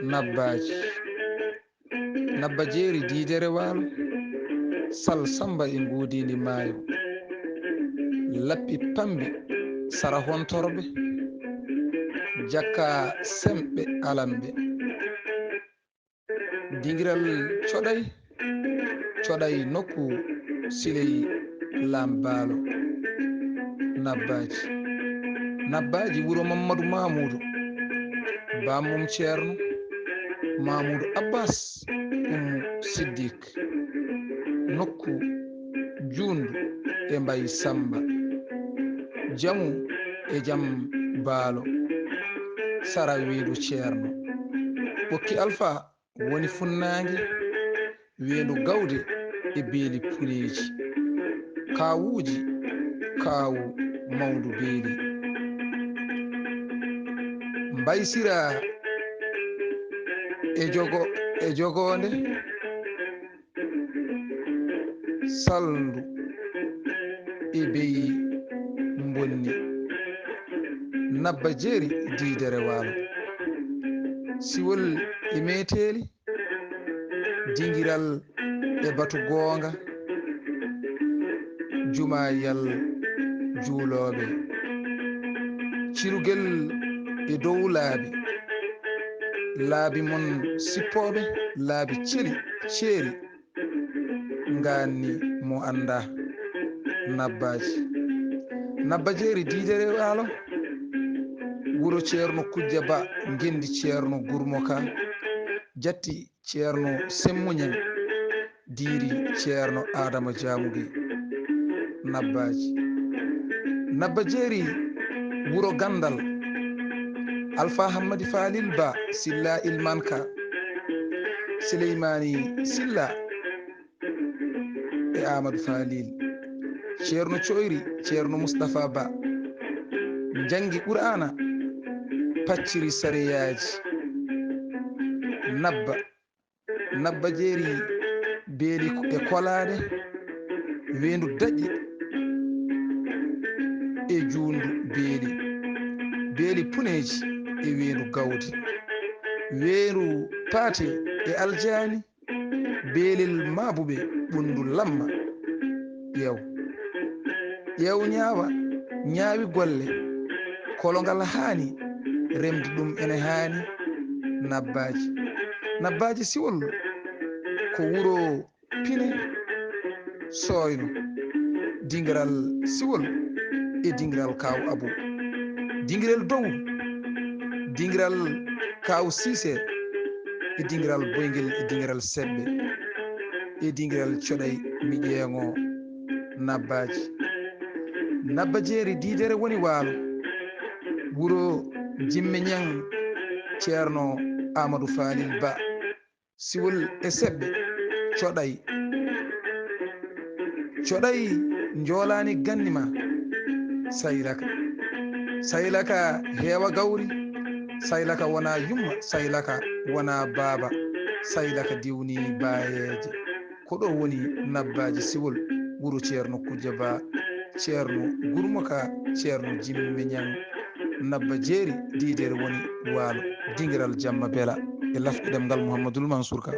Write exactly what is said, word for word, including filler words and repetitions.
Nabbaaji. Nabba Jeeri Diidere Waalo, Sal Samba e Nguudiindi Maayo, Lappi Pambi, Sara Hontorɓe, Jakka Semɓe Alamɓe, Dingiral Coɗay, Coɗay nokku Siley Laam Baalo. Nabbaaji. Nabbaaji wuro Mammadu Maamuudu, bammum Ceerno Maamuudu Abbas Ummu Siddik, nokku Juundu e Mbay Samba, jamu e jam Baalo, sara weendu Ceerno. Ɓokki Alfa woni funnaange weendu Gawde e beeli puleeji, kaawuuji, kaawu mawndu beeli. Mbay Sira e jogo-, e jogoonde, salndu e beyi mbonni. Nabba Jeeri Diidere Waalo, Siwol e Meeteeli, Dingiral e Batu Goonga, Jumaayal Juulooɓe, Cirugel e dow laabi, laabi mon sippooɓe, laabi celi, ceeri, ngaanni mo anndaa. Nabbaaji. Nabba Jeeri Diidere Waalo, wuro Ceerno Kujja Ba, ngenndi Ceerno Gurmo Ka, jatti Ceerno Semmuñang, diiri Ceerno Adama Jaamugi. Nabbaaji. Nabba Jeeri, wuro Ganndal, Alfa Hammadi Faalil Ba, Silla Ilman Ka, Sileymaani Silla e Aamadu Faalil, Ceerno Coyri, Ceerno Mustapha Ba, njanngi Qur'aana, pacciri sariyaaji. Nabba, Nabba Jeeri, beeli e kolaade, weendu daƴƴe e juundu beeli, beeli puneeji e weendu gawdi, weendu paate e aljaani, beelel maabuɓe ɓunndu lamma. Ƴeew. Ƴeew ñaawa, ñaawi golle. Kologal haani, remdi ɗum ene haani. Nabbaaji. Nabbaaji Siwol ko wuro Pine Sooyno, dingiral Siwol e dingiral Kaaw Abu, dingiral Dow, dingiral Kaaw Siise e dingiral Boyngel e dingiral Seɓɓe e dingiral Coɗay mi ƴeeŋo Nabbaaji. Nabba Jeeri Diidere woni waalo, wuro Jimme Ñaŋ, Ceerno Aamadu Faalil Ba. Siwol e Seɓɓe, Coɗay. Coɗay njoolaani ganni ma, Saylaka. Saylaka heewa gawri, Saylaka wona yumma, Saylaka wona baaba, Saylaka diwni baayeeje. Ko ɗo woni Nabbaaji Siwol, wuro Ceerno Kujja Ba, Ceerno Gurmo Ka, Ceerno Jimme Ñaŋ. Nabba Jeeri Diidere woni waalo, dingiral Jamma Bela e lafɗe ɗemngal Muhammadul Mansuur Ka.